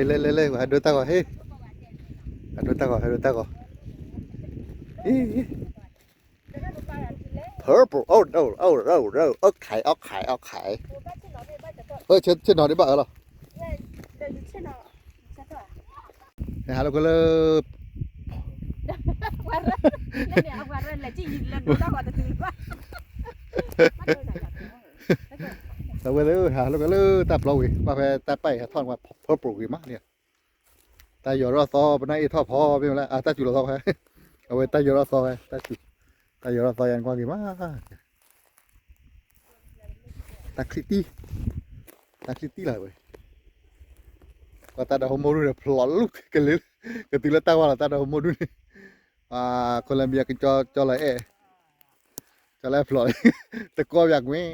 လဲၤလဲၤလဲၤ ဟဲဒိတၢ်ဂီၤဟ့ၣ်, ဟဲဒိတၢ်ဂီၤ ဟဲဒိတၢ်ဂီၤ, ဟ့ၣ်, purple, oh no, oh no, no, okay, okay, okay, ဆ့ၣ်နီၤဒ်ဘၣ်အၢလီၤ, ဟဲဟးလိာ်ကွဲလၢ အဝဲသ့ၣ်ဟးလိာ်ကွဲလၢတၢ်ပျီဝံၤ ဘၣ်ဖဲတၢ်ပာ်ဟဲထီၣ်နကွၢ် purple ဂ့ၤမးန့ၣ်, တၢ်ယီၤထီၣ်သီ ပနၢ်အ့ၣ်ထီၣ်ဖီမ့ၢ်ဝဲလၢ အတၢ်စူၤလီၤသီဝဲ, အဝဲတၢ်ယီၤထီၣ်သီဝဲ, တၢ်ယီၤထီၣ်သီယါနကွၢ်ဂ့ၤမး, တၢ်ချံတံၢ်, တၢ်ချံတံၢ်လီၤဝဲ, ပှၤတၢ်ဒီးဟိမိၢ်ဒူၣ်န့ၣ် ဖျိးလူၢ်ကလၢာ်, ကတုၤလၢတၢ်ဝါလီၤ တၢ်ဒီးဟိမိၢ်ဒူၣ်န့ၣ်, Colombia ကကၠီလီၤအဲၣ်, ကၠီလီၤအဲၣ်ဖျိး, တကီၢ်ပၠးကွ့,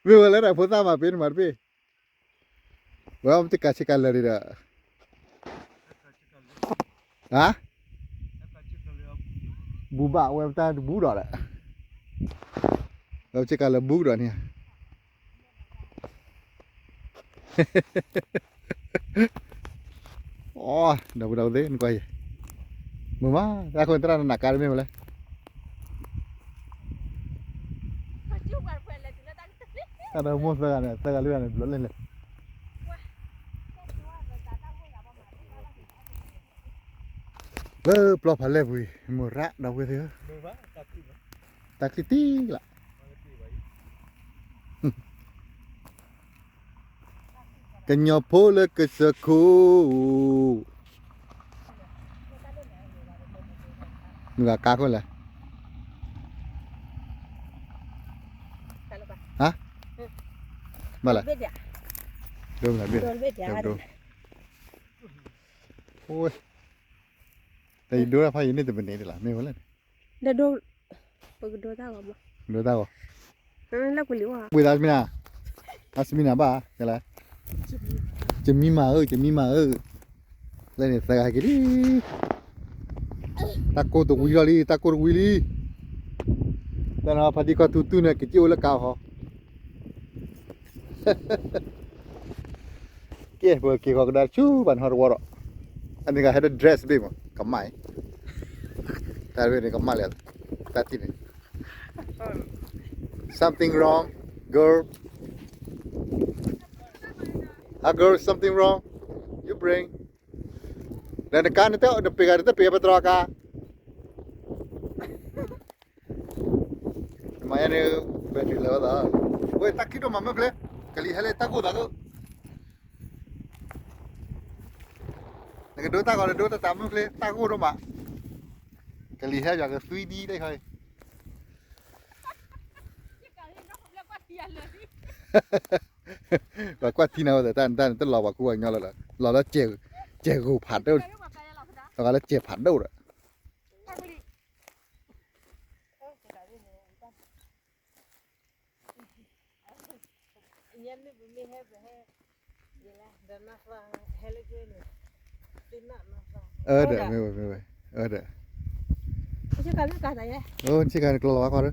မ့ၢ်ဝဲလၢတၢ်ဖိသၣ်မၤပ့ၤန့ၣ်မၤတပ့ၤ, ဝဲပတကးဆ့ကၤလၢာ်ဒံးဒီး, ဟါ, ဘူးဘၣ်ဝဲပတၢ်တဘူးဒီးဒီး, ဝဲပဆ့ကၤလၢာ်ဘူးဒီးန့ၣ် အိ, ဒီပုၢ်ဒီဝဲၢ်သ့ၣ် နကွၢ်အံၤ, မုာ်မး တၢ်ခိၣ်သရၣ်နနၢ်ကါတမ့ၢ်ဝဲလဲၣ်, တၢ်ဒီးမိၢ်သၢဂၤန့ၣ် သၢဂၤလွံၢ်ဂၤန့ၣ် ဘျီလဲၣ်လဲၣ်, လၢပျီဖးလဲၢ်ပူၤအံၤ မိၢ်ရၣ်ဒီပုၢ်ဝဲၢ်သ့ၣ်ဧၢ, တၢ်ချံတံၢ်လီၤ ကညီဖိလၢကစၢၢ်ခိၣ်, မုၢ်ဂၤကါခိၣ်လဲၣ်, ဟါ, ဘၣ်လဲၣ်, ဒိမနၤဘ့ၣ်, ဒိ, အိ, တယဒိတၢ်ဖးယံၤန့ၣ်တမံၤန့ၣ်ဒ်လီၤ မ့ၢ်ဝဲလဲၣ်, ဒိ, ပကဒိတၢ်ဂီၤ, ဒိတၢ်ဂီၤ, လၢကွံာ်လံ, ဝံသးစမံနၤ, အစမံနၤဘၣ်, ကဲလဲၣ်, ကမံမၤဧၢ ကမံမၤဧၢ, လၢန့ၣ်သၢဂၤဟဲက့ၤလံ, တၢ်ကိၢ်တဝံလီၤလံ တၢ်ကိၢ်တဝံလံ, တၢ်နဖးဒံခီတူတူန့ၣ် ကစ့ၢ်အိၣ်လၢကါဟီ ကဲ ပက့ၤဃီကဒါဆူဘၣ်နဟီတဝီဒီး, အန့ၣ်ကဟဲဒီး dress ဘ့ၣ်မး ကမၣ်အံၤ, တၢ်တဘ့ၣ်န့ၣ်ကမၣ်လံ, တၢ်တံၢ်န့ၣ်, something wrong, girl, ah girl, something wrong, you bring, ဒီးနကါနတပ့ၤဂၤ နတပ့ၤပတြီကါ မၤယါန့ၣ် battery လၢာ်ဝဲသး, ဝဲတၢ်ခံဒိၣ်မးမုၢ်ဖျဲ, ကလံၤဟဲလၢတၢ်ကိၢ်သးက, နကဒိတၢ်ဂီၤ နဒိတၢ်တၢ်မုၢ်ဖျဲ တၢ်ကိၢ်ဒိၣ်မး, ကလံၤဟဲယွၤကသွံဒံတခီအံၤ, ပှၤကွၢ်ထံနၤဝဲသတး တၢ်န့ၣ်တလီၤပှၤကူပှၤကညီလၢၤ, လီၤလၢစဲးဂိၤဖးဒိၣ်, လီၤလၢစဲးဖးဒိၣ်ဒီး အၢဒီး မ့ၢ်ဝဲ မ့ၢ်ဝဲ အၢဒီး, အိ နဆ့ကၤနကျီလီၤဝဲ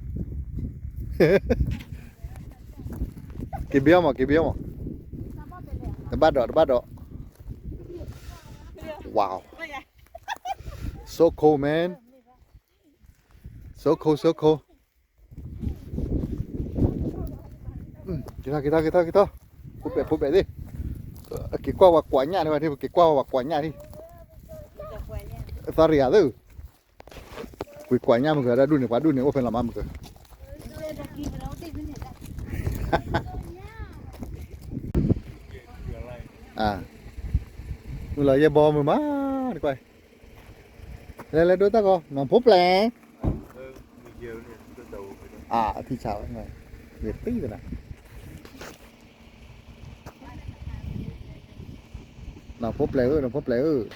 ခီဒီး, က့ၤဘ့အီမး က့ၤဘ့အီမး, တဘၣ်ဒီး တဘၣ်ဒီး, wow, so cold man, so cold, so cold. က့ၤထီၣ် က့ၤထီၣ် က့ၤထီၣ် က့ၤထီၣ်, ဖိပဲာ် ဖိပဲာ်သ့ၣ်, က့ၤကွၢ်ဝဲကွၢ်ညၣ်န့ၣ်ဝဲ က့ၤကွၢ်ဝဲကွၢ်ညၣ်န့ၣ်, သရံးဧၢ, ကွၢ်ကွၢ်ညၣ်မုၢ်ကၢၤ ဒၣ်ဒူၣ်န့ၣ် ပှၤဒူၣ်န့ၣ် အိၣ်ဖဲလီၤမးမုၢ်ကၢၤ, မုၢ်လီၤယဲၢ်ဘီမုၢ်မး, တကွၢ်, လဲၤလဲၤဒိတၢ်ဂီၤ နီၢ်ဖိပျဲၢ် အထံဆးဝဲ, ဂ့ၤသံသနၤ, နီၢ်ဖိပျဲၢ်ဧၢ နီၢ်ဖိပျဲၢ်ဧၢ,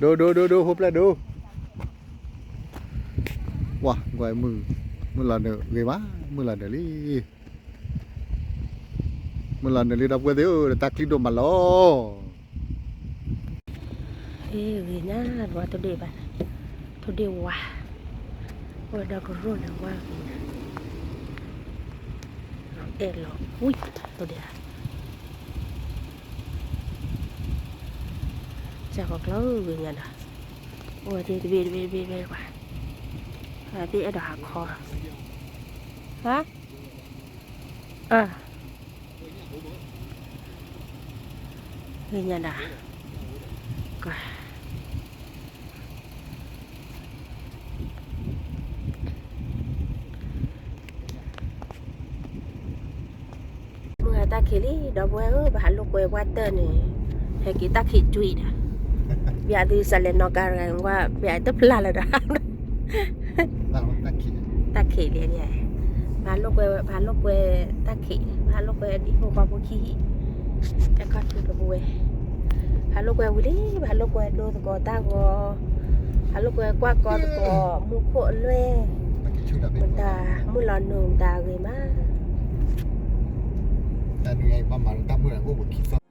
ဒိ ဒိ ဒိ ဒိ ဖိပျဲၢ်ဒိ, ဝါ ကွၢ်မုၢ်, မုၢ်လီၤနုာ်ဂ့ၤမး, မုၢ်လီၤနုာ်လံ, မုၢ်လီၤနုာ်လံ ဒီပုၢ်ဝဲၢ်သ့ၣ်ဧၢ, တၢ်ချံဒိၣ်မးလီၤ. ဟ့ၣ်ဂ့ၤညါ နဝဲထိၣ်ဒ့ၣ်ဘၣ်, ထိၣ်ဒ့ၣ်ဝါ, ဒီးကရိၣ်လၢဝါဂ့ၤ, အဲၣ်လီၤဝံၣ်, ဒ်, ကၢ်ကီကျီဂ့ၤညါဒီး, အိၣ်ဝဲသ့ၣ်တဘ့ၣ်တဘ့ၣ်တဘ့ၣ်တဘ့ၣ်ကွၢ်, သ့ၣ်အဲၣ်ဒိးဟးခီ, ဟါ, အၢ ဂ့ၤညါဒၣ်, မုၢ်ဂၤတၢ်ခံးလံ ဒီပုၢ်ဝဲၢ်ဧၢ, ပဟးလိာ်ကွဲပှၢ်တၢၢ်န့ၣ်, ဟဲက့ၤတၢ်ခံးကွံာ်ဒီး, ပျးသုစးလဲၤနီၣ်ကါတဂၤကွၢ် ပျးတဖျါလၢၤဒီး တၢ်ခံးလံ, ပဟးလိာ်ကွဲ, ပဟးလိာ်ကွဲတၢ်ခံး, ပဟးလိာ်ကွဲဒံဖိခွါဖိခံဟံၣ်, တၢ်ခီၣ်ထူးဒီပုၢ်ဝဲၢ်, ပဟးလိာ်ကွဲဝံၤလံ, ပဟးလိာ်ကွဲဒိသကိးတၢ်ဂီၤ, ပဟးလိာ်ကွဲကွၢ်ကီသကိး မူခိၣ်အလွဲၢ်, မတၤမုၢ်လီၤနုာ်မတၤဂ့ၤမး, တၢ်နုၤအံၤပှၤမၤတၢ်မုၢ်လၢ်အိၣ်ပခံသီ